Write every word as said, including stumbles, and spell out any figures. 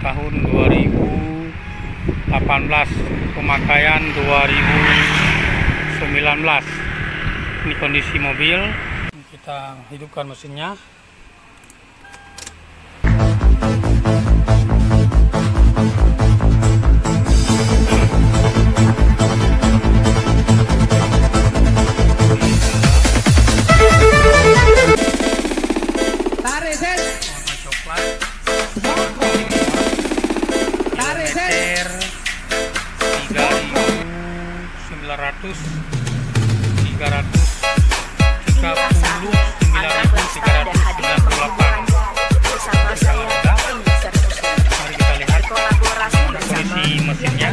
tahun dua ribu delapan belas, pemakaian dua ribu sembilan belas. Ini kondisi mobil. Kita hidupkan mesinnya. Tarik, set. Warna coklat. Tarik, set. Kilometer tiga ribu sembilan ratus, tiga ratus tiga puluh sembilan ribu tiga ratus sembilan puluh delapan. Mari kita lihat kondisi mesinnya.